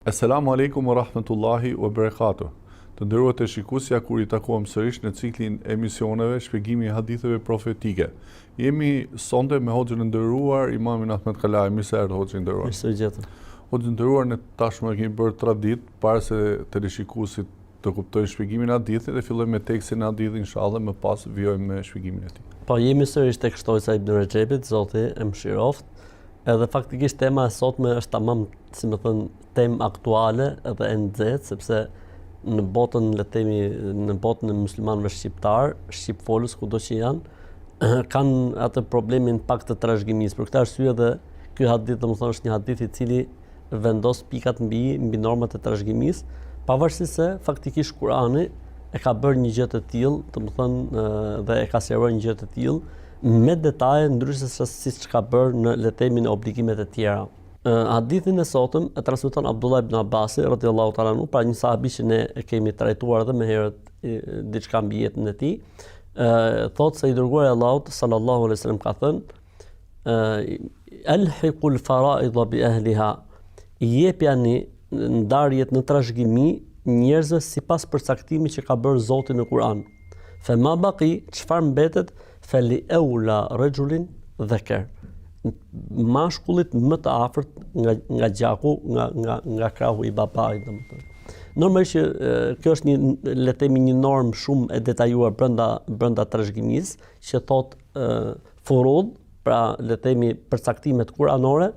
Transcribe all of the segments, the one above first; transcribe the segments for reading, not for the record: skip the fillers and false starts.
Esselamu Alejkum wa Rahmetullahi wa Berekatuh. Të nderuar teleshikues, ja ku ritakohem sërish në ciklin e emisioneve Shpjegimi i Haditheve Profetike. Jemi sonte me hoxhën e nderuar Imamin Ahmet Kalaj. Mirë se erdhe hoxhë i nderuar. Mirë se u gjeta. Hoxhë i nderuar, ne tashmë e kemi bërë traditë para se teleshikuesit të kuptojnë shpjegimin e hadithit dhe fillojmë me tekstin e hadithit inshallah më pas vijojmë me shpjegimin e tij. Po jemi sërish tek shtojca e Ibn Rexhepit, Zoti e mëshiroftë. Edhe faktikisht tema e sotme është tamam, si me thënë, temë aktuale edhe e nxehtë, sepse në botën, le të themi, në botën e muslimanëve shqiptar, shqipfolës kudo që janë, kanë atë problemin pak të trashëgimisë. Për këtë arsye edhe ky hadith, domethënë, është një hadith i cili vendos pikat mbi i, mbi normat e trashëgimisë, pavarësisht se faktikisht Kurani e ka bërë një gjë të tillë, domethënë dhe e ka sqaruar një gjë të tillë me detaje ndryshe se siç ka bërë në le të themi në obligimet e tjera. Hadithin e sotëm e transmeton Abdullah ibn Abbasi radhiyallahu ta'ala anhu, pra një sahabi që ne e kemi trajtuar edhe më herët diçka mbi jetën e tij, ë thotë se i dërguari i Allahut sallallahu alaihi wasallam ka thënë Elhiqul faraidha bi ahliha, jepjani ndarjet në trashëgimi njerëzve sipas përcaktimit që ka bërë Zoti në Kur'an. Fe ma baki, çfarë mbetet, fe li eula rexhulin dheker. Mashkullit më të afërt nga nga gjaku, nga nga nga krahu i babait, domethënë. Normalisht që kjo është një le të themi një normë shumë e detajuar brenda brenda trashëgimisë që thotë furud, pra le të themi përcaktimet kuranore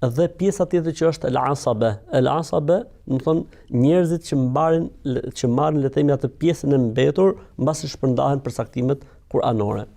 dhe pjesa tjetër që është el asabe. El asabe, domethënë njerëzit që mbarin që marrin le të themi atë pjesën e mbetur mbasi shpërndahen përcaktimet kuranore.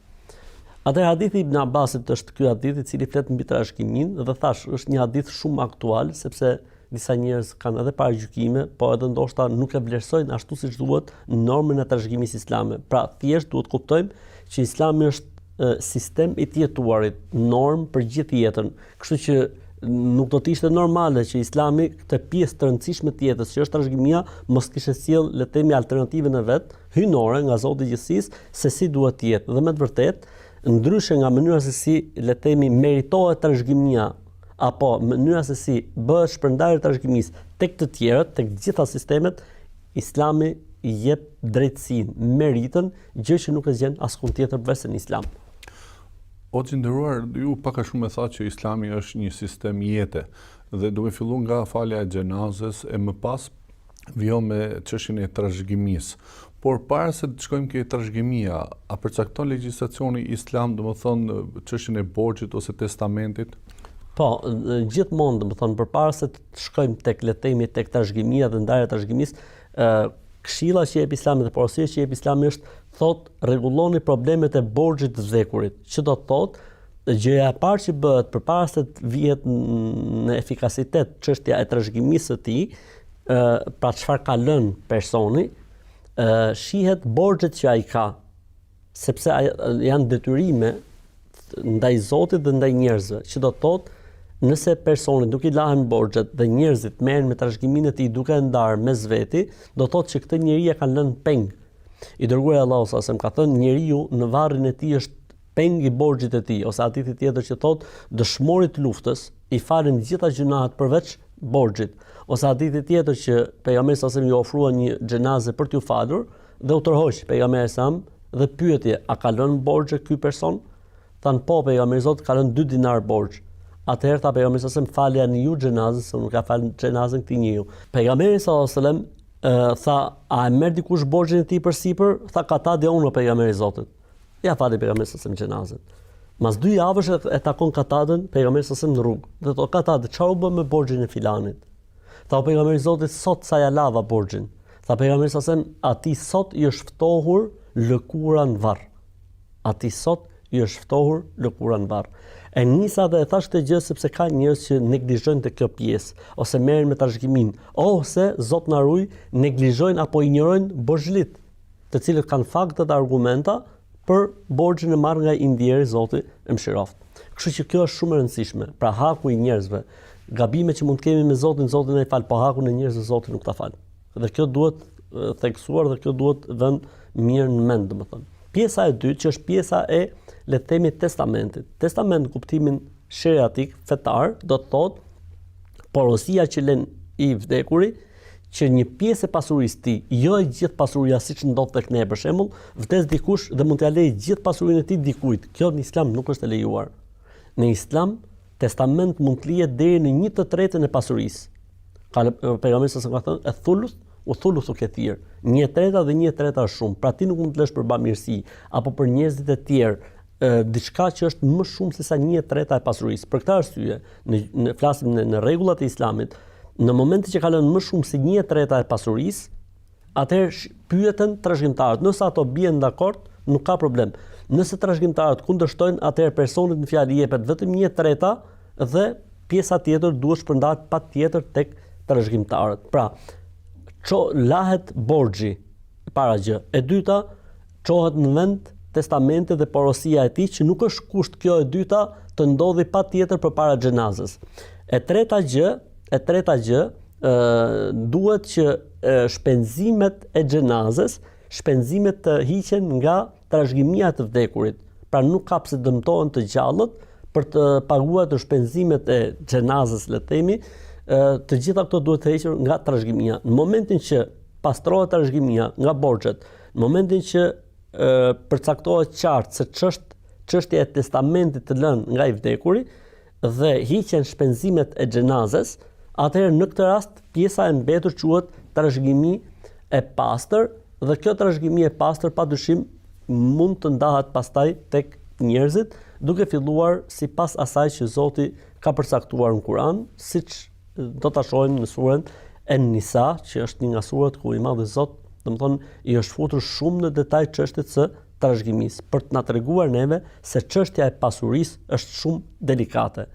Atëherë hadithi i Ibn Abbasit është ky hadith i cili flet mbi trashëgiminë dhe thash është një hadith shumë aktual sepse disa njerëz kanë edhe paragjykime, po edhe ndoshta nuk e vlerësojnë ashtu siç duhet normën e trashëgimisë islame. Pra, thjesht duhet të kuptojmë që Islami është sistem i të jetuarit, normë për gjithë jetën. Kështu që nuk do të ishte normale që Islami këtë pjesë të rëndësishme të jetës, që është trashëgimia, mos kishte sjell, le të themi, alternativën e vet hyjnore nga Zoti i gjithësisë se si duhet të jetë. Dhe me të vërtetë, ndryshe nga mënyra se si le të themi meritohet trashëgimia apo mënyra se si bëhet shpërndarja e trashëgimisë tek të tjerët, tek të gjitha sistemet, Islami i jep drejtësinë, meritën, gjë që nuk e gjen askund tjetër përveç se në Islam. Hoxhë i nderuar, ju pak a shumë e thatë që Islami është një sistem jete dhe duke filluar nga falja e xhenazes e më pas vijon me çështjen e trashëgimisë. Por para se të shkojmë ke trashëgimia, a përcakton legjislacioni islam, domethënë çështjen e borxhit ose testamentit? Po, gjithmonë, domethënë përpara se të shkojmë tek le të themi tek trashëgimia dhe ndarja e trashëgimisë, ë këshilla që jep Islami dhe porosia që jep Islami është thotë rregulloni problemet e borxhit të vdekurit, që do të thotë gjëja e parë që bëhet përpara se të vihet në efikasitet çështja e trashëgimisë së tij, ë pra çfarë ka lënë personi, ë shihet borxhet që ai ka, sepse ai, janë detyrime ndaj Zotit dhe ndaj njerëzve, që do të thotë nëse personit nuk i lahen borxhet dhe njerëzit merren me trashëgiminë e tij duke e ndarë mes veti, do të thotë që këtë njeri e kanë lënë peng. I dërguari i Allahut sallallahu alajhi wasallam ka thënë njeriu në varrin e tij është peng i borxhit të tij, ose hadithi tjetër që thotë dëshmorit të luftës i falen të gjitha gjynahet përveç borxhit, ose hadithi tjetër që pejgamberi sallallahu alajhi wasallam iu ofrua një xhenaze për t'u falur dhe u tërhoq pejgamberi sallallahu alajhi wasallam dhe pyeti a ka lënë borxhe ky person? Thanë po pejgamberi i Zotit ka lënë 2 dinar borxh. Atëherë tha pejgamberi sallallahu alajhi wasallam faljani ju xhenazen se unë nuk ia fal xhenazen këtij njeriu. Pejgamberi sallallahu alajhi wasallam tha a e merr dikush borxhin e tij përsipër? Tha Katadja unë o pejgamberi i Zotit. Ia fali pejgamberi sallallahu alajhi wasallam xhenazën. Mas dy javësh e, e takon Katadën pejgamberi sallallahu alajhi wasallam në rrugë dhe thotë Katadë, çfarë u bë me borxhin e filanit? Tha o pejgamberi i Zotit sot sa ia lava borxhin. Tha pejgamberi sallallahu alajhi wasallam atij sot i është ftohur lëkura në varr. Atij sot i është ftohur lëkura në varr. E nisa dhe e thash këtë gjë sepse ka njerëz që neglizhojnë te kjo pjesë ose merren me trashëgiminë, ose Zot na ruaj, neglizhojnë apo injorojnë borxhlit. të cilët kanë fakte dhe argumenta për borxhin e marrë nga i ndjeri Zoti e mëshiroftë. Kështu që kjo është shumë e rëndësishme. Pra haku i njerëzve, gabimet që mund të kemi me Zotin, Zoti na i fal, po hakun e njerëzve Zoti nuk ta fal. Dhe kjo duhet theksuar dhe kjo duhet vënë mirë në mend, domethënë. Pjesa e dytë që është pjesa e le të themi testamentit. Testament në kuptimin sheriatik, fetar, do të thotë porosia që lën i vdekuri që një pjesë e pasurisë së tij, jo e gjithë pasuria siç ndodh tek ne për shembull, vdes dikush dhe mund t'ia lejë gjithë pasurinë e tij dikujt. Kjo në Islam nuk është e lejuar. Në Islam testament mund të lihet deri në 1/3 e pasurisë. Ka pejgamberi sa ka thënë, "Eth-thuluth ue thuluthu kethir." 1/3 dhe 1/3 është shumë. Pra ti nuk mund të lësh për bamirësi apo për njerëzit e tjerë diçka që është më shumë se sa 1/3 e pasurisë. Për këtë arsye, në, në flasim në, në rregullat e Islamit, në momentin që kalon më shumë se 1/3 e pasurisë, atëherë pyeten trashëgimtarët. Nëse ato bien dakord, nuk ka problem. Nëse trashëgimtarët kundërshtojnë, atëherë personit në fjalë i jepet vetëm 1/3 dhe pjesa tjetër duhet shpërndahet patjetër tek trashëgimtarët. Pra, ço lahet borxhi e para gjë. E dyta, çohet në vend testamenti dhe porosia e tij që nuk është kusht kjo e dyta të ndodhi patjetër përpara xhenazës. E treta gjë, e treta gjë, ë duhet që shpenzimet e xhenazës, shpenzimet të hiqen nga trashëgimia e të vdekurit. Pra nuk ka pse dëmtohen të gjallët për të paguar të shpenzimet e xhenazës, le të themi, të gjitha këto duhet të hequr nga trashëgimia. Në momentin që pastrohet trashëgimia nga borxhet, në momentin që e, përcaktohet qartë se ç'është çështja e testamentit të lënë nga i vdekuri dhe hiqen shpenzimet e xhenazes, atëherë në këtë rast pjesa e mbetur quhet trashëgimi e pastër dhe kjo trashëgimi e pastër padyshim mund të ndahet pastaj tek njerëzit, duke filluar sipas asaj që Zoti ka përcaktuar në Kur'an, siç do ta shohim në suren En-Nisa, që është një nga suret ku i madhi Zot, domethënë, i është futur shumë në detaj çështjes së trashëgimisë, për të na treguar neve se çështja e pasurisë është shumë delikate.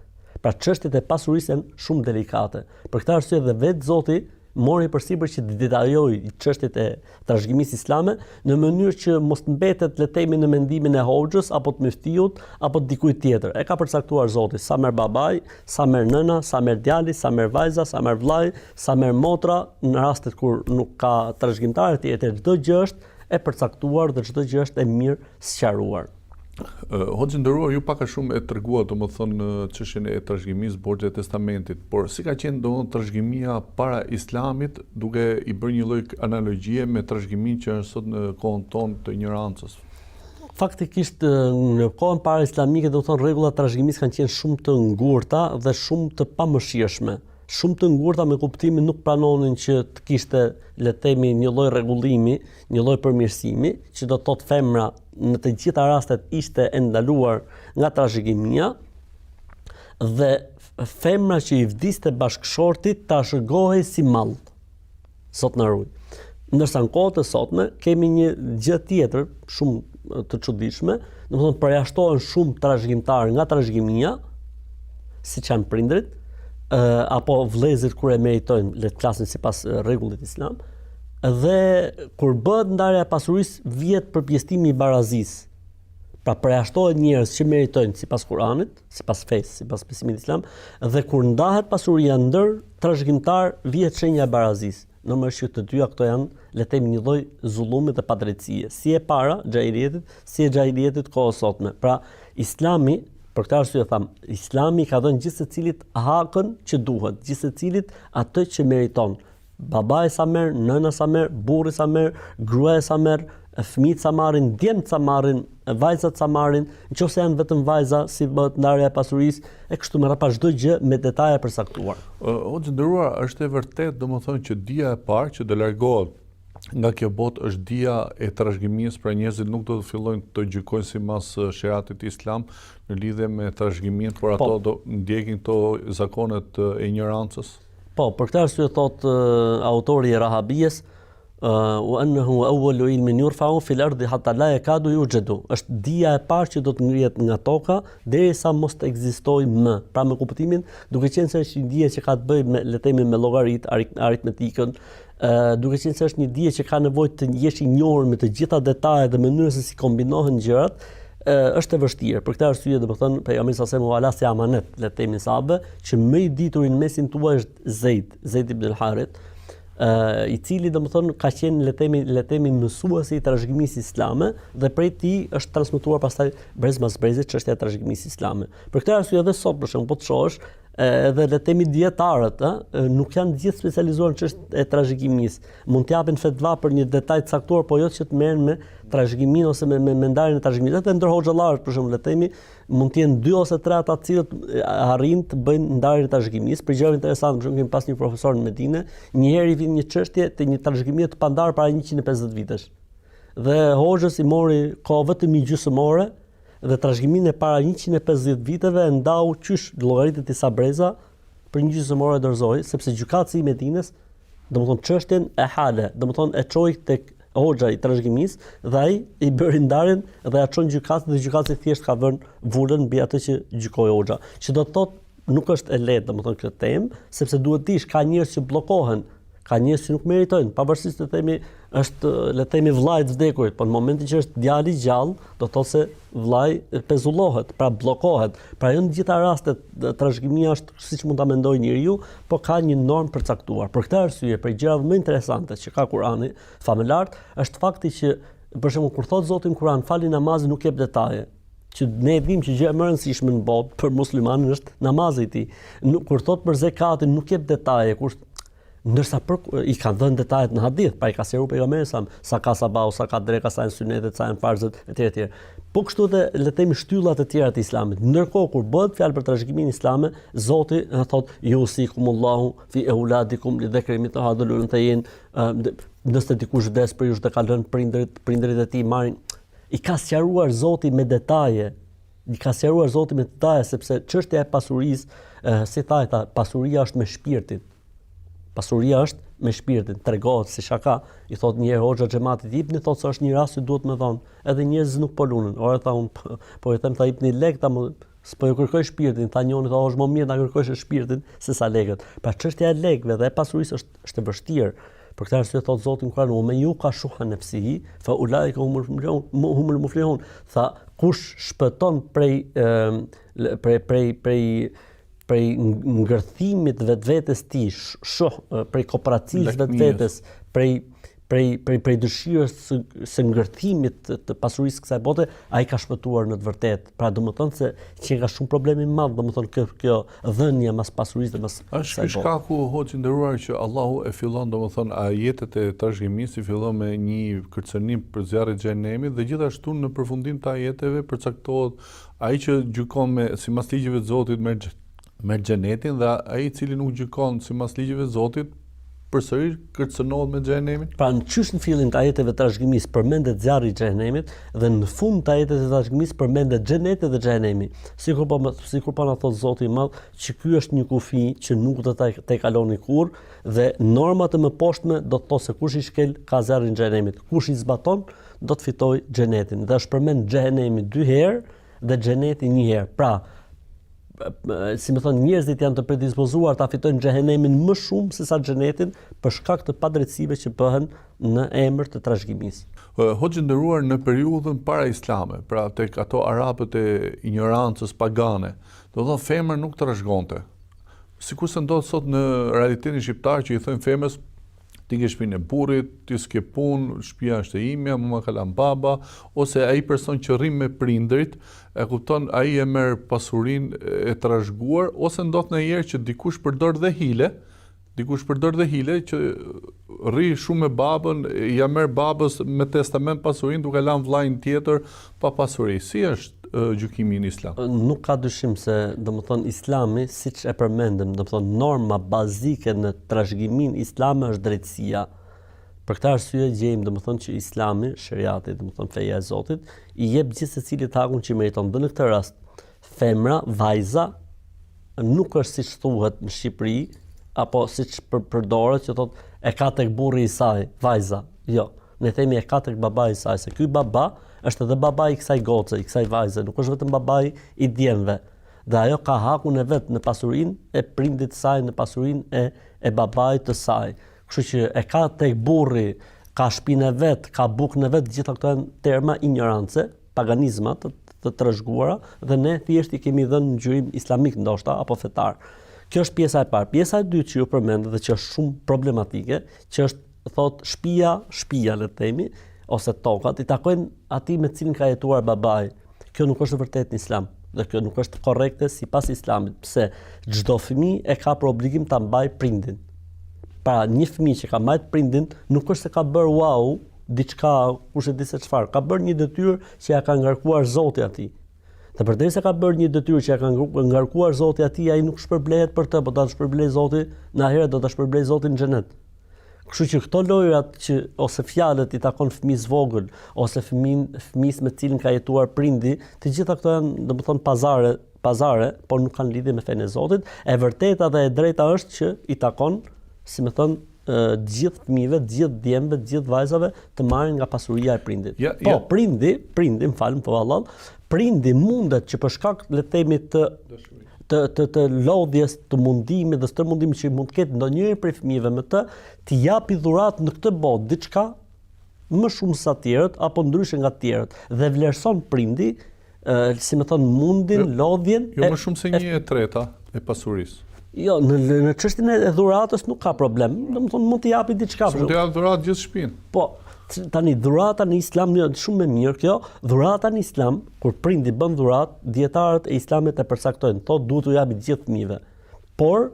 Pra çështjet e pasurisë janë shumë delikate. Për këtë arsye dhe vetë Zoti mori përsipër që të detajojë çështjet e trashëgimisë islame në mënyrë që mos të mbetet le të themi në mendimin e hoxhës apo të myftiut apo të dikujt tjetër. E ka përcaktuar Zoti sa merr babai, sa merr nëna, sa merr djali, sa merr vajza, sa merr vëllai, sa merr motra në rastet kur nuk ka trashëgimtarë të tjerë. Çdo gjë është e përcaktuar dhe çdo gjë është e mirë sqaruar. Hoxhë i nderuar, ju pak a shumë e treguat, domethënë, çështjen e trashëgimisë, borxhet e testamentit, por si ka qenë domethënë trashëgimia para Islamit, duke i bërë një lloj analogjie me trashëgiminë që është sot në kohën tonë të injorancës? Faktikisht në kohën para islamike, domethënë rregullat e trashëgimisë kanë qenë shumë të ngurta dhe shumë të pamëshirshme. Shumë të ngurta me kuptimin nuk pranonin që të kishte, le të themi, një lloj rregullimi, një lloj përmirësimi, që do të thotë femra në të gjitha rastet ishte e ndaluar nga trashëgimia dhe femra që i vdiste bashkëshortit trashëgohej si mall. Zot na ruaj. Ndërsa në kohët e sotme kemi një gjë tjetër shumë të çuditshme, domethënë përjashtohen shumë trashëgimtarë nga trashëgimia, siç janë prindrit, ë apo vëllezërit kur e meritojnë, le të flasim sipas rregullit islam, Dhe kur bëhet ndarja e pasurisë, vihet përpjestimi i barazisë. Pra përjashtohen njerëz që meritojnë sipas Kuranit, sipas fesë, sipas besimit islam, dhe kur ndahet pasuria ndër trashëgimtarë, vihet shenja e barazisë. Normalisht që të dyja këto janë, le të themi, një lloj zullumi dhe padrejtësie, si e para xhahilietit, si e xhahilietit kohës sotme. Pra, Islami, për këtë arsye thamë, Islami ka dhënë gjithsecilit hakën që duhet, gjithsecilit atë që meriton. Babai sa merr, nëna sa merr, burri sa merr, gruaja sa merr, fëmijët sa marrin, djemtë sa marrin, vajzat sa marrin, nëse janë vetëm vajza, si bëhet ndarja e pasurisë, e kështu me radhë pra çdo gjë me detaje e përcaktuar. Hoxhë i nderuar, është e vërtetë, domethënë që dija e parë që do largohet nga kjo botë është dija e trashëgimisë, pra njerëzit nuk do të fillojnë të gjykojnë sipas sheriatit islam në lidhje me trashëgiminë, por ato po. do ndjekin këto zakonet e injorancës. Po, për këtë arsye thotë autori i Rahabijes, wa annahu awwalu ilmin yurfa'u fil ardi hatta la yakadu yujadu. Është dija e parë që do të ngrihet nga toka derisa mos të ekzistojë më. Pra me kuptimin, duke qenë se është një dije që ka të bëjë me le të themi me llogaritë, aritmetikën, ë duke qenë se është një dije që ka nevojë të jesh i njohur me të gjitha detajet dhe mënyrën se si kombinohen gjërat, është e vështirë. Për këtë arsye, domethënë, pejgamberi sa selam ua la si amanet, le të themi sahabëve, që më i dituri në mesin tuaj është Zeid, Zeid ibn al-Harith, ë i cili domethënë ka qenë le të themi le të themi mësuesi i trashëgimisë islame dhe prej tij është transmetuar pastaj brez mas brezi çështja e trashëgimisë islame. Për këtë arsye edhe sot për shembull po të shohësh ë Edhe le të themi dijetarët, ë, nuk janë të gjithë specializuar në çështjet e trashëgimisë. Mund të japin fetva për një detaj të caktuar, po jo që të merren me trashëgiminë ose me me, me ndarjen e trashëgimisë. Edhe ndër hoxhallarët, për shembull, le të themi, mund të jenë dy ose tre ata të cilët arrijnë të bëjnë ndarjen e trashëgimisë. Për gjëra interesante, për shembull, kemi pas një profesor në Medinë, një herë i vjen një çështje të një trashëgimie të pandarë para 150 vitesh. Dhe hoxhës i mori kohë vetëm një gjysmë ore dhe trashëgiminë e para 150 viteve e ndau qysh llogaritet disa breza për një gjysmë ore e dorëzoi, sepse gjykatësi i Medinës, domethënë çështjen ehale, domethënë e çoi tek hoxha i trashëgimisë dhe ai i bëri ndarjen dhe ia çon gjykatësit dhe gjykatësi thjesht ka vënë vulën mbi atë që gjykoi hoxha. Që do të thotë nuk është e lehtë, domethënë kjo temë, sepse duhet të dish ka njerëz që bllokohen, ka njerëz që nuk meritojnë, pavarësisht të themi është le të themi vëllai i të vdekurit, por në momentin që është djali gjallë, do të thotë se vëllai pezullohet, pra bllokohet. Pra jo në të gjitha rastet trashëgimia është siç mund ta mendojë njeriu, po ka një normë përcaktuar. Për këtë arsye, prej gjërave më interesante që ka Kurani, famëlartë, është fakti që për shembull kur thotë Zoti në Kur'an fali namazin nuk jep detaje që ne e dimë që gjëja më e rëndësishme në botë për muslimanin është namazi i tij. Nuk kur thot për zekatin nuk jep detaje, kur Ndërsa për i ka dhënë detajet në hadith, pra i ka sqaruar pejgamberi sa sa ka sabahu, sa ka dreka, sa janë synetet, sa janë farzet etj etj. Po kështu edhe le të themi shtyllat e tjera të Islamit. Ndërkohë kur bëhet fjalë për trashëgiminë islame, Zoti na thot jusikumullahu fi euladikum li dhekri mithlu hadhil unthejein, nëse dikush vdes prej jush dhe ka lënë prindërit, prindërit e tij marrin i ka sqaruar Zoti me detaje I ka sqaruar Zoti me detaje sepse çështja e pasurisë, si tha ai, tha, pasuria është me shpirtin. Pasuria është me shpirtin, tregohet si shaka, i thot një herë hoxha xhematit, jipni thotë se është një rast që duhet me dhon. Edhe njerëzit nuk po lunin. Ore tha un po, po i them tha jipni lek tha më s'po ju kërkoj shpirtin, tha njëri tha është më mirë ta kërkosh shpirtin se sa lekët. Pra çështja e lekëve dhe e pasurisë është është e vështirë. Për këtë arsye thot Zoti në Kur'an, "Wa men yuqa shuhha nafsihi fa ulaika humul muflihun." Humul muflihun. Tha, kush shpëton prej prej prej prej prej ngërthimit të vetvetes tij, shuh, prej koprracisë vetvetes, prej prej prej prej dëshirës së, së ngërthimit të, të pasurisë së kësaj bote, ai ka shpëtuar në të vërtetë. Pra domethënë se qenka shumë problem i madh, domethënë kjo kjo dhënia mas pasurisë dhe mas Është ky shkaku hoxhë i nderuar që Allahu e fillon domethënë ajetet e trashëgimisë i fillon me një kërcënim për zjarrin e xhehenemit dhe gjithashtu në përfundim të ajeteve përcaktohet ai që gjykon me sipas ligjeve të Zotit merr merr xhenetin dhe ai i cili nuk gjykon sipas ligjeve të Zotit përsëri kërcënohet me xhehenemin? Pra në qysh në fillim të ajeteve të trashëgimisë përmendet zjarri i xhehenemit dhe në fund të ajeteve të trashëgimisë përmendet xheneti dhe xhehenemi. Sikur po sikur po na thotë Zoti i Madh që ky është një kufi që nuk do ta tejkaloni kurrë dhe normat e mëposhtme do të thotë se kush i shkel ka zjarrin e xhehenemit, kush i zbaton do të fitojë xhenetin. Dhe është përmend xhehenemi dy herë dhe xheneti një herë. Pra, si me thënë, njerëzit janë të predispozuar ta fitojnë xhehenemin më shumë se sa xhenetin për shkak të padrejtësive që bëhen në emër të trashëgimisë. Hoxhë i nderuar në periudhën para islame, pra tek ato arabët e injorancës pagane, do të thonë femra nuk trashëgonte. Sikurse ndodh sot në realitetin shqiptar që i thonë femrës ti ke shpinë e burrit, ti s'ke punë, shtëpia është e imja, mua ma ka lënë baba, ose ai person që rri me prindërit, e kupton, ai e merr pasurinë e trashëguar, ose ndodh ndonjëherë që dikush përdor dhe hile, dikush përdor dhe hile që rri shumë me babën, ia merr babës me testament pasurinë duke lënë vëllain tjetër pa pasuri. Si është gjykimi në Islam? Nuk ka dyshim se, domethënë, Islami, siç e përmendëm, domethënë, norma bazike në trashëgiminë islame është drejtësia. Për këtë arsye gjejmë, domethënë, që Islami, sheriati, domethënë, feja e Zotit, i jep gjithsecilit hakun që meriton. Dhe në këtë rast, femra, vajza, nuk është siç thuhet në Shqipëri, apo siç për, përdoret që thotë e ka tek burri i saj, vajza. Jo, ne themi e ka tek babai i saj, se ky baba është edhe babai i kësaj goce, i kësaj vajze, nuk është vetëm babai i djemve. Dhe ajo ka hakun e vet në pasurinë e prindit të saj, në pasurinë e e babait të saj. Kështu që e ka tek burri, ka shpinë e vet, ka bukën e vet, gjitha këto janë terma injorance, paganizma të, të trashëguara dhe ne thjesht i kemi dhënë ngjyrim islamik ndoshta apo fetar. Kjo është pjesa e parë. Pjesa e dytë që ju përmendët dhe që është shumë problematike, që është thotë shpia, shpia le të themi, ose tokat i takojnë atij me të cilin ka jetuar babai. Kjo nuk është e vërtetë në Islam. Dhe kjo nuk është korrekte sipas Islamit, pse çdo fëmijë e ka për obligim ta mbajë prindin. Pra, një fëmijë që ka mbajt prindin nuk është se ka bërë wow, diçka, kush e di se çfarë, ka bërë një detyrë që ia ka ngarkuar Zoti atij. Dhe përderisa ka bërë një detyrë që ia ka ngarkuar Zoti atij, ai nuk shpërblehet për të, por do ta shpërblejë Zoti në ahiret, do ta shpërblejë Zoti në xhenet. Kështu që këto lojrat që ose fjalët i takon fëmijës vogël ose fëmin fëmijës me të cilin ka jetuar prindi, të gjitha këto janë, domethënë pazare, pazare, por nuk kanë lidhje me fenë e Zotit. E vërteta dhe e drejta është që i takon, si me thënë, të gjithë fëmijëve, të gjithë djemve, të gjithë vajzave të marrin nga pasuria e prindit. Ja, po, ja. prindi, prindi, më fal, po vallall, prindi mundet që për shkak le të themi të të të të lodhjes, të mundimit dhe stërmundimit që mund të ketë ndonjëri prej fëmijëve me të, t'i japi dhuratë në këtë botë diçka më shumë sa të tjerët apo ndryshe nga të tjerët dhe vlerëson prindi ë si me thënë mundin, jo, lodhjen jo më shumë se një e treta e pasurisë. Jo, në në çështjen e dhuratës nuk ka problem. Domethënë mund t'i japi diçka. Mund t'i japi dhuratë gjithë shtëpinë. Po, tani dhurata në Islam është shumë më mirë kjo. Dhurata në Islam, kur prindi bën dhuratë, dijetarët e Islamit e përcaktojnë, thotë duhet t'u japi gjithë fëmijëve. Por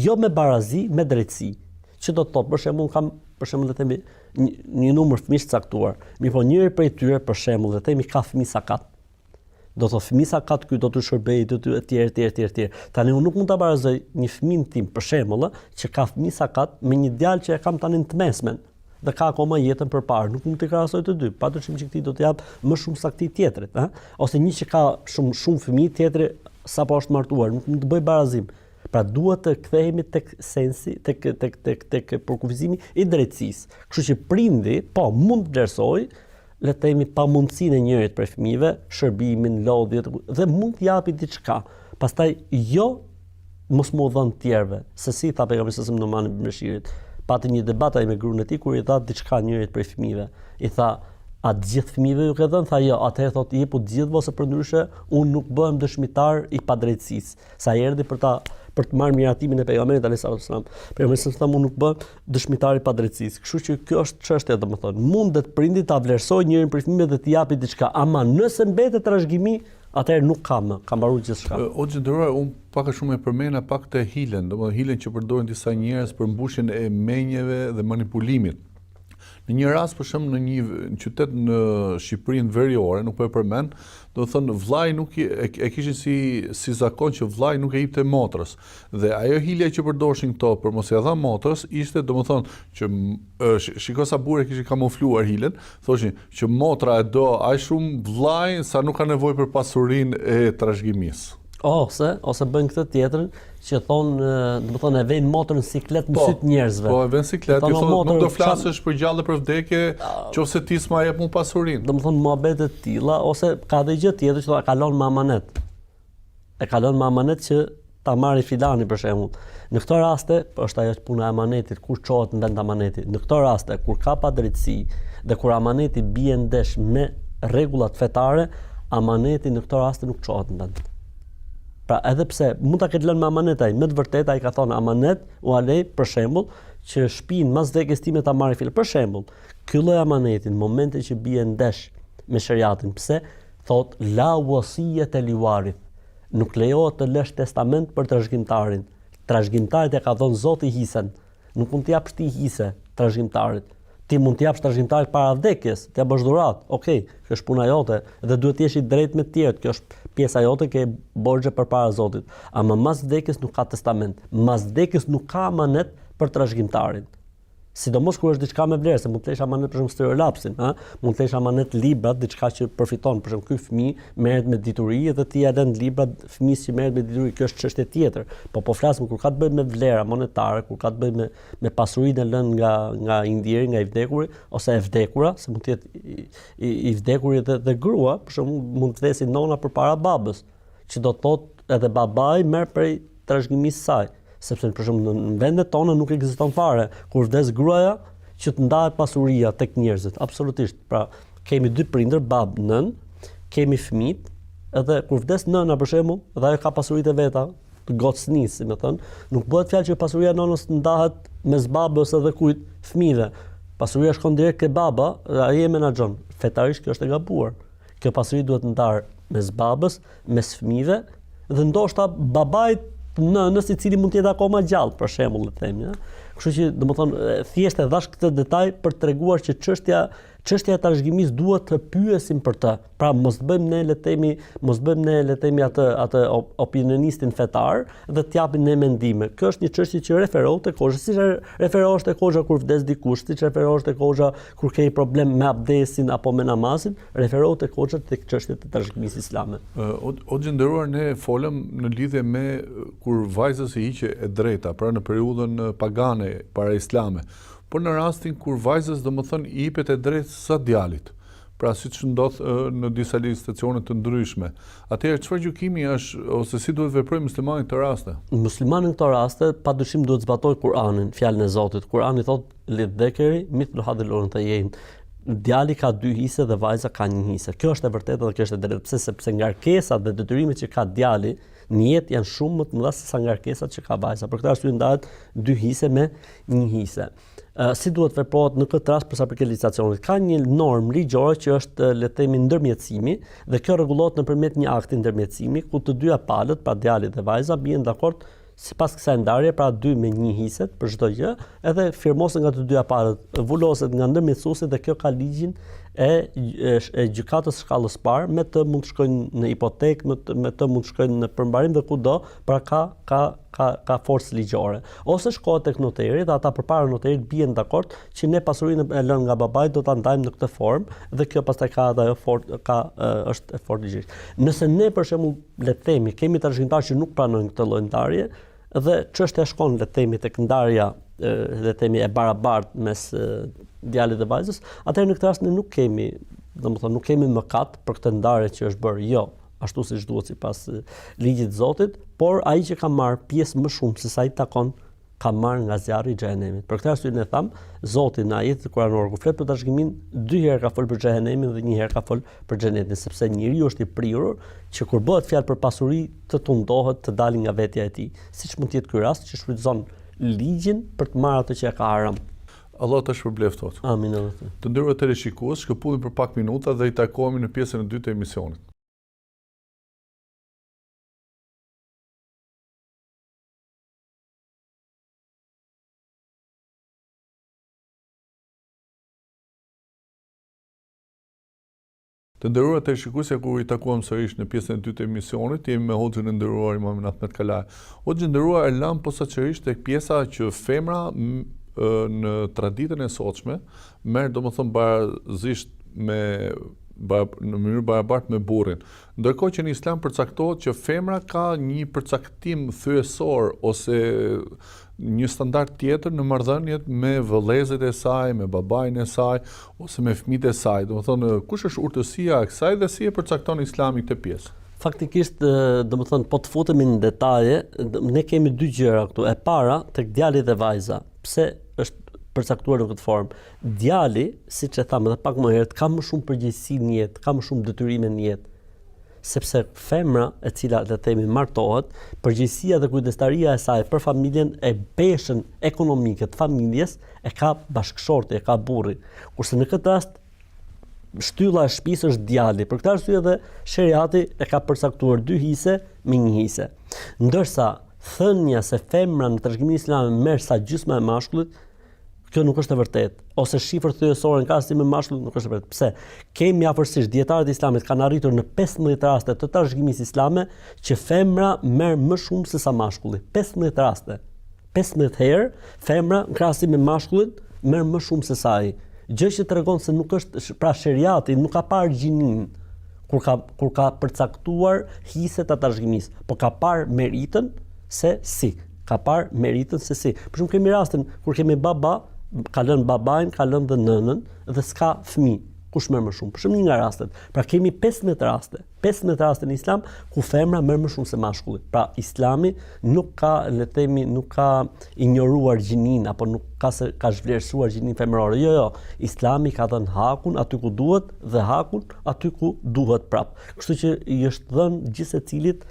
jo me barazi, me drejtësi. Që do të thotë, për shembull, kam për shembull le të themi një, një numër fëmijësh të caktuar. Mirëpo njëri prej tyre për shembull le të themi ka fëmijë sakat. Do të thotë fëmijë sakat ky do të shërbejë do të etj etj etj etj. Tani unë nuk mund ta barazoj një fëmijën tim për shembull, që ka fëmijë sakat me një djalë që e kam tani në të mesmen dhe ka akoma jetën përpara. Nuk mund t'i krahasoj të dy. Padyshim që këtij do t'i jap më shumë sa këtij tjetrit, ëh? Ose një që ka shumë shumë fëmijë, tjetri sapo është martuar, nuk mund të bëj barazim. Pra duhet të kthehemi tek sensi, tek tek tek tek përkufizimi i drejtësisë. Kështu që prindi, po, mund të vlerësojë le të themi pamundësinë e njërit prej fëmijëve, shërbimin, lodhjet dhe mund të japi diçka. Pastaj jo mos m'u dhën të tjerëve, se si tha pejgamberi sallallahu alajhi wasallam Numan ibn Beshirit, pati një debat ai me gruan e tij kur i dha diçka njërit prej fëmijëve. I tha, a të gjithë fëmijëve ju ke dhënë? Tha jo, atëherë thotë jepu të gjithëve ose përndryshe unë nuk bëhem dëshmitar i padrejtësisë. Se ai erdhi për ta për të marrë miratimin e pejgamberit alayhis salam. Pejgamberi sallallahu alajhi wasallam unë nuk bëhem dëshmitar i padrejtësisë. Kështu që kjo është çështja, domethënë, mundet prindi ta vlerësojë njërin prej fëmijëve dhe t'i japi diçka, ama nëse mbetet trashëgimi, atëherë nuk ka më, ka mbaruar gjithçka. Hoxhë i nderuar, unë pak a shumë e përmenda pak të hilen, domethënë hilen që përdorin disa njerëz për mbushjen e menjeve dhe manipulimit. Në një rast për shembull në një në qytet në Shqipërinë veriore, nuk po e përmend, domethënë vllai nuk i, e, e kishin si si zakon që vllai nuk e jepte motrës. Dhe ajo hilja që përdorshin këto për mos ia dhënë motrës ishte domethënë që shiko sa bukur e kishin kamufluar hilen, thoshin që motra e do aq shumë vllain sa nuk ka nevojë për pasurinë e trashëgimisë. Ose, ose bëjnë këtë tjetrën që thonë, domethënë e vejnë motrën në siklet në po, sy të njerëzve. Po, e vënë siklet, ju thonë nuk do flasësh për gjallë dhe për vdekje, qoftë se ti s'ma jep mua pasurinë. Domethënë muhabete të tilla ose ka edhe gjë tjetër që thonë e ka lënë me amanet. E ka lënë me amanet që ta marri filani për shembull. Në këto raste është ajo puna e amanetit, kur çohet në vend amaneti. Në këto raste kur ka padrejtësi dhe kur amaneti bie ndesh me rregullat fetare, amaneti në këto raste nuk çohet në vend. Pra edhe pse mund ta ketë lënë me amanet ai, me të vërtetë ai ka thonë amanet ua lej për shembull që shpinë mas vdekjes time ta marrë filani. Për shembull, ky lloj amaneti në momentin që bie ndesh me sheriatin, pse thot la wasiyata li warith, nuk lejohet të lësh testament për trashëgimtarin. Trashëgimtarit e ka dhënë Zoti hisen. Nuk mund t'i japësh ti hise trashëgimtarit. Ti mund t'i japësh trashëgimtarit para vdekjes, t'ia bësh dhuratë. Okej, okay, kjo është puna jote dhe duhet të jesh i drejtë me të tjerët. Kjo është pjesa jote, ke borxhe përpara Zotit. Ama mas vdekjes nuk ka testament. Mas vdekjes nuk ka amanet për trashëgimtarin. Sidomos kur është diçka me vlerë, se mund të lësh amanet për shembull stilolapsin, ha? Mund të lësh amanet librat, diçka që përfiton, për shembull ky fëmijë merret me dituri dhe ti ia lën librat fëmijës që merret me dituri, kjo është çështje tjetër. Po po flasim kur ka të bëjë me vlera monetare, kur ka të bëjë me me pasurinë e lënë nga nga i ndjeri, nga i vdekuri ose e vdekura, se mund të jetë i, i, i vdekuri dhe, dhe grua, për shembull mund të vdesi nona përpara babës, që do të thotë edhe babai merr prej trashëgimisë së saj. Sepse për shembull në vendet tona nuk ekziston fare kur vdes gruaja që të ndahet pasuria tek njerëzit. Absolutisht. Pra, kemi dy prindër, bab, nën, kemi fëmijët, edhe kur vdes nëna për shembull, dhe ajo ka pasuritë e veta, të gocnisë, si me thënë, nuk bëhet fjalë që pasuria e nënës të ndahet mes babës edhe kujt fëmijëve. Pasuria shkon direkt ke baba dhe ai e menaxhon. Fetarisht kjo është e gabuar. Kjo pasuri duhet ndarë. mes babës, mes fëmijëve dhe ndoshta babait të nënës i cili mund të jetë akoma gjallë, për shembull, le të themi, ëh. Kështu që, domethënë, thjesht e dhash këtë detaj për të treguar që çështja çështja e trashëgimisë duhet të pyesim për të. Pra mos të bëjmë ne le të themi, mos bëjmë ne le të themi atë atë opinionistin fetar dhe të japim ne mendime. Kjo është një çështje që referohet tek hoxha, siç referohesh tek hoxha kur vdes dikush, siç referohesh tek hoxha kur ke problem me abdesin apo me namazin, referohet tek hoxha tek çështjet e trashëgimisë islame. Hoxhë i nderuar ne folëm në lidhje me kur vajzës i hiqej e drejta, pra në periudhën pagane para islame. Por në rastin kur vajzës domethënë i jepet e drejtë sa djalit, pra siç ndodh në disa legjislacione të ndryshme. Atëherë çfarë gjykimi është ose si duhet të veprojë muslimani në këto raste? Muslimani në këto raste padyshim duhet të zbatojë Kur'anin, fjalën e Zotit. Kur'ani thotë lidh-dhekeri mithlu hadhil unthejejn. Djali ka dy hise dhe vajza ka një hise. Kjo është e vërtetë dhe kjo është e drejtë. Pse? Sepse ngarkesat dhe detyrimet që ka djali në jetë janë shumë më të mëdha se sa ngarkesat që ka vajza. Për këtë arsye ndahet dy hise me një hise. Si duhet veprohet në këtë rast për sa përket legjislacionit? Ka një normë ligjore që është le të themi ndërmjetësimi dhe kjo rregullohet nëpërmjet një akti ndërmjetësimi ku të dyja palët, pra djali dhe vajza, bien dakord sipas kësaj ndarje, pra dy me një hiset për çdo gjë, edhe firmoset nga të dyja palët, vuloset nga ndërmjetësuesi dhe kjo ka ligjin e e, e gjykatës shkallës parë, me të mund të shkojnë në hipotekë, me të, me të mund të shkojnë në përmbarim dhe kudo, pra ka ka ka ka forcë ligjore. Ose shkohet tek noteri dhe ata përpara noterit bien dakord që ne pasurinë e lënë nga babai do ta ndajmë në këtë formë dhe kjo pastaj ka edhe ajo fort ka është e fortë ligjërisht. Nëse ne për shembull le të themi kemi trashëgimtarë që nuk pranojnë këtë lloj ndarje dhe çështja shkon le të themi tek ndarja le të themi e barabartë mes djalit dhe vajzës, atëherë në këtë rast ne nuk kemi, domethënë nuk kemi mëkat për këtë ndarje që është bërë, jo ashtu siç duhet sipas ligjit të Zotit, por ai që ka marrë pjesë më shumë se sa i takon, ka marrë nga zjarri i xhehenemit. Për këtë arsye ne thamë, Zoti në ajetin kuranor kur flet për trashëgiminë, dy herë ka fol për xhehenemin dhe një herë ka fol për xhenetin, sepse njeriu është i prirur që kur bëhet fjalë për pasuri të tundohet të dalë nga vetja e tij, siç mund të jetë ky rast që shfrytëzon ligjin për të marrë atë që e ka haram. Allah të shpërbleftë. Amin edhe ty. Të nderuar teleshikues, shkëputemi për pak minuta dhe ritakohemi në pjesën e dytë të emisionit. Të nderuar teleshikues, ja ku u ritakuam sërish në pjesën e dytë të emisionit, jemi me hoxhën e nderuar Imamin Ahmet Kalaj. Hoxhë i nderuar e lamë posaçërisht tek pjesa që femra në traditën e sotshme merr domethënë barazisht me në mënyrë barabartë me burrin. Ndërkohë që në Islam përcaktohet që femra ka një përcaktim thyesor ose një standard tjetër në marrëdhëniet me vëllezërit e saj, me babain e saj ose me fëmijët e saj. Domethënë, kush është urtësia e kësaj dhe si e përcakton Islami këtë pjesë? Faktikisht, domethënë, po të futemi në detaje, ne kemi dy gjëra këtu. E para, tek djali dhe vajza. Pse është përcaktuar në këtë formë? Djali, siç e thamë edhe pak më herët, ka më shumë përgjegjësi në jetë, ka më shumë detyrime në jetë. Sepse femra e cila le të themi martohet, përgjegjësia dhe kujdestaria e saj për familjen e peshën ekonomike të familjes e ka bashkëshorti, e ka burri. Kurse në këtë rast shtylla e shtëpisë është djali. Për këtë arsye edhe sheriati e ka përcaktuar dy hise me një hise. Ndërsa thënia se femra në trashëgiminë islame merr sa gjysma e mashkullit, Kjo nuk është e vërtetë, ose shifër thyesore në krahasim me mashkullin nuk është e vërtetë. Pse? Kemi afërsisht dijetarët e Islamit kanë arritur në 15 raste të trashëgimisë islame që femra merr më shumë se sa mashkulli. 15 raste. 15 herë femra në krahasim me mashkullin merr më shumë se sa ai. Gjë që tregon se nuk është pra sheriati nuk ka parë gjininë kur ka kur ka përcaktuar hiset e trashëgimisë, po ka parë meritën se si. Ka parë meritën se si. Për shembull kemi rastin kur kemi baba, ka lënë babain, ka lënë dhe nënën dhe s'ka fëmijë. Kush merr më shumë? Për shembull një nga rastet. Pra kemi 15 raste, 15 raste në Islam ku femra merr më shumë se mashkulli. Pra Islami nuk ka, le të themi, nuk ka injoruar gjininë apo nuk ka se ka zhvlerësuar gjininë femërore. Jo, jo. Islami ka dhënë hakun aty ku duhet dhe hakun aty ku duhet prap. Kështu që i është dhënë gjithsecilit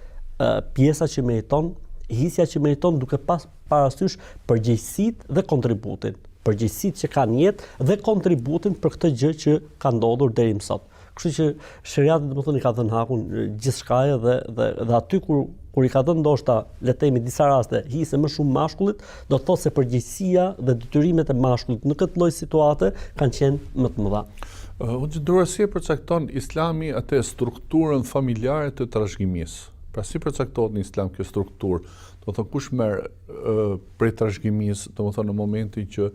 pjesa që meriton, hisja që meriton duke pas parasysh përgjegjësitë dhe kontributin. Përgjegjësitë që ka në jetë dhe kontributin për këtë gjë që ka ndodhur deri më sot. Kështu që sheriati domethënë i ka dhënë hakun gjithçkaje dhe dhe dhe aty kur kur i ka dhënë ndoshta le të themi disa raste hise më shumë mashkullit, do të thotë se përgjegjësia dhe detyrimet e mashkullit në këtë lloj situate kanë qenë më të mëdha. Hoxhë i nderuar si e përcakton Islami atë strukturën familjare të trashëgimisë? Pra si përcaktohet në Islam kjo strukturë? Domethënë kush merr prej trashëgimisë, domethënë në momentin që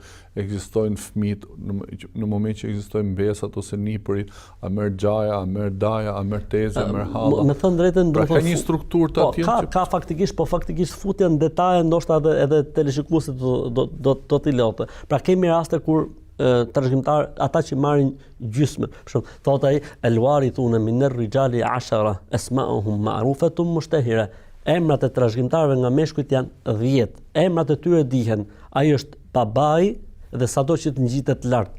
ekzistojnë fëmijët, në, në momentin që ekzistojnë mbesat ose nipërit, a merr xhaja, a merr daja, a merr tezja, a merr halla. Me thënë drejtën, pra, ka një strukturë të po, atillë ka, që ka faktikisht, po faktikisht futja në detaje ndoshta edhe edhe teleshikuesit do do do, do t'i lodhte. Pra kemi raste kur trashëgimtar ata që marrin gjysmën. Për shembull, thotë ai el warithuna min ar-rijali 10 asma'uhum ma'rufatun mushtahira. Emrat e trashëgimtarëve nga meshkujt janë 10. Emrat e tyre dihen. Ai është babai dhe sado që të ngjitet lart,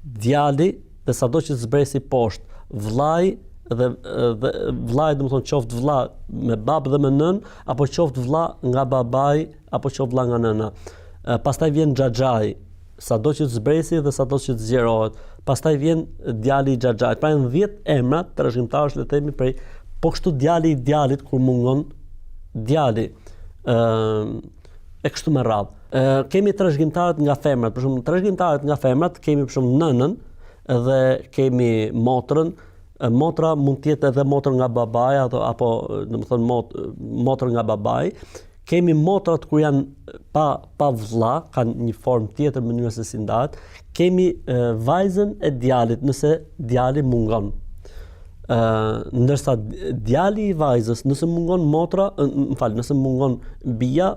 djali dhe sado që të zbresi poshtë, vllai dhe dhe vllai domethënë qoftë vlla me babë dhe me nënë apo qoftë vlla nga babai apo qoftë vlla nga nëna. Pastaj vjen xhaxhai, sado që të zbresi dhe sado që të zgjerohet. Pastaj vjen djali i xhaxhait. Pra janë 10 emra trashëgimtarësh le të themi prej po kështu djali i djalit kur mungon djali. Ë e kështu me radhë. Ë kemi trashëgimtarët nga femrat, për shembull trashëgimtarët nga femrat kemi për shembull nënën dhe kemi motrën, motra mund të jetë edhe motër nga babai apo apo domethënë mot, motër nga babai. Kemi motrat kur janë pa pa vëlla, kanë një formë tjetër mënyrë se si ndahet. Kemi e, vajzën e djalit nëse djali mungon. Ë, ndërsa djali i vajzës nëse mungon motra, më fal, nëse mungon bija,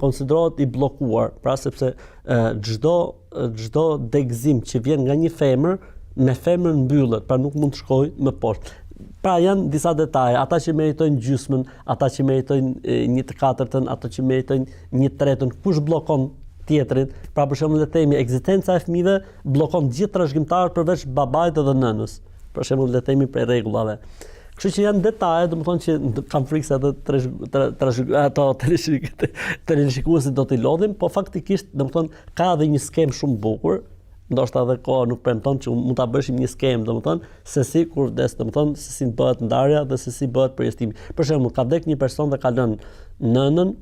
konsiderohet i bllokuar, pra sepse çdo çdo degëzim që vjen nga një femër me femrën mbyllet, pra nuk mund të shkojë më poshtë. Pra janë disa detaje, ata që meritojnë gjysmën, ata që meritojnë një të katërtën, ata që meritojnë një tretën, kush bllokon tjetrin? Pra për shembull le të themi ekzistenca e fëmijëve bllokon gjithë trashëgimtarët përveç babait dhe nënës. Për shembull le të themi prej rregullave. Kështu që janë detaje, domethënë që kam frikë se edhe trash ato teleshikuesit do t'i lodhim, po faktikisht domethënë ka edhe një skemë shumë bukur, ndoshta edhe koha nuk premton që mund ta bëshim një skemë, domethënë se si kur vdes, domethënë se si bëhet ndarja dhe se si bëhet përjetimi. Për shembull, ka vdek një person dhe ka lënë nënën,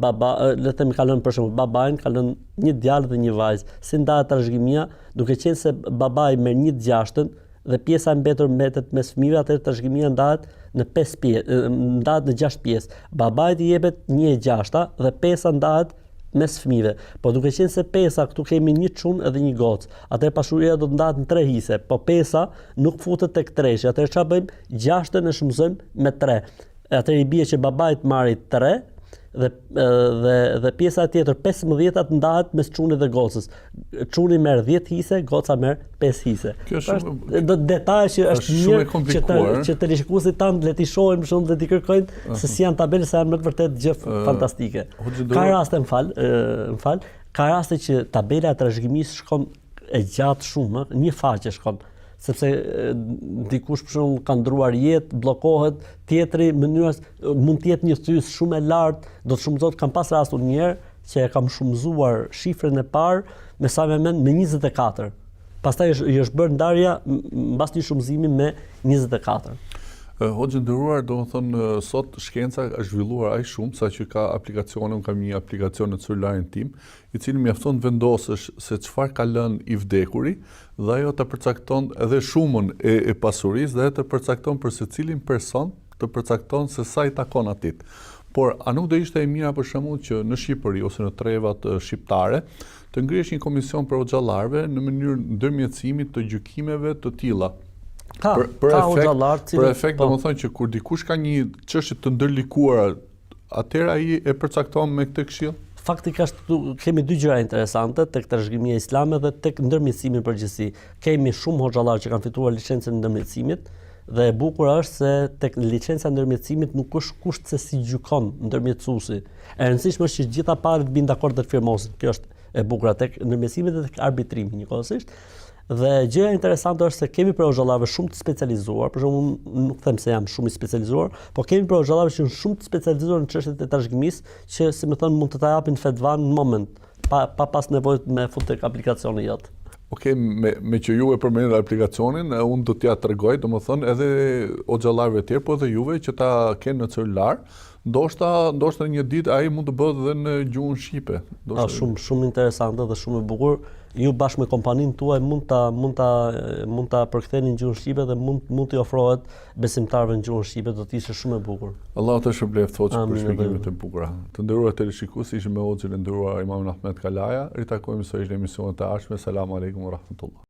baba, le të themi ka lënë për shembull babain, ka lënë një djalë dhe një vajzë. Si ndahet trashëgimia, duke qenë se babai merr një të gjashtën dhe pjesa e mbetur mbetet mes fëmijëve, atëherë trashëgimia ndahet në pesë pjesë, ndahet në gjashtë pjesë. Babait i jepet 1/6 dhe pesa ndahet mes fëmijëve. Po duke qenë se pesa këtu kemi një çun edhe një gocë, atëherë pasuria do të ndahet në tre hise, po pesa nuk futet tek treshi. Atëherë çfarë bëjmë? Gjashtën e shumëzojmë me 3. Atëherë i bie që babai të marrë 3 dhe dhe dhe pjesa tjetër 15 të ndahet mes çunit dhe gocës. Çuni merr 10 hise, goca merr 5 hise. Kjo është shumë do detaje që është shumë e komplikuar. Që që teleshikuesit tanë le t'i shohin më shumë dhe t'i kërkojnë uh -huh. se si janë tabelat se janë me të vërtetë gjë uh, fantastike. Ka raste, më fal, më fal, ka raste që tabela e trashëgimisë shkon e gjatë shumë, një faqe shkon sepse dikush për shembull ka ndruar jetë, bllokohet, tjetri mënyra mund të jetë një thyesë shumë e lartë, do të shumëzohet, kam pas rastin një herë që e kam shumëzuar shifrën e parë me sa më mend me 24. Pastaj është i është bërë ndarja mbas një shumëzimi me 24. Hoxhë i nderuar, domethënë sot shkenca është zhvilluar aq shumë sa që ka aplikacione, unë kam një aplikacion në celularin tim, i cili mjafton të vendosësh se çfarë ka lënë i vdekuri dhe ajo të përcakton edhe shumën e, e pasurisë dhe të përcakton për secilin person, të përcakton se sa i takon atij. Por a nuk do ishte e mira për shembull që në Shqipëri ose në trevat shqiptare të ngrihesh një komision prej hoxhallarëve në mënyrë ndërmjetësimi të gjykimeve të tilla? Ka, për, për ka efekt, për efekt, po. domethënë që kur dikush ka një çështje të ndërlikuar Atëherë ai e përcakton me këtë këshill? Faktikisht këtu kemi dy gjëra interesante tek trashëgimia islame dhe tek ndërmjetësimi në përgjithësi. Kemi shumë hoxhallarë që kanë fituar licencën e ndërmjetësimit dhe e bukura është se tek licenca e ndërmjetësimit nuk është kusht se si gjykon ndërmjetësuesi. E rëndësishme është që të gjitha palët të bien dakord dhe të firmosin. Kjo është e bukura tek ndërmjetësimi dhe tek arbitrimi njëkohësisht. Dhe gjëja interesante është se kemi prej hoxhallarëve shumë të specializuar, për shembull unë nuk them se jam shumë i specializuar, po kemi prej hoxhallarëve që janë shumë të specializuar në çështjet e trashëgimisë, që si me thënë mund të ta japin fetvan në moment, pa pa pas nevojë me fut tek aplikacioni jot. Ok, me, me që ju e përmendët aplikacionin, unë do t'ja tregoj, domethënë edhe hoxhallarëve të tjerë, po edhe juve që ta kenë në celular, ndoshta ndoshta një ditë ai mund të bëhet edhe në gjuhën shqipe. Ndoshta. Shumë shumë interesante dhe shumë e bukur. Ju bashkë me kompaninë tuaj mund ta mund ta mund ta përktheni në gjuhën shqipe dhe mund mund t'i ofrohet besimtarëve në gjuhën shqipe, do të ishte shumë e bukur. Allahu të shpërbleftë hoxhë për shpjegimet e bukura. Të nderuar teleshikues, ishim me hoxhën e nderuar Imamin Ahmet Kalaja. Ritakohemi sërish në emisionet e ardhshme. Selam aleikum wa rahmetullah.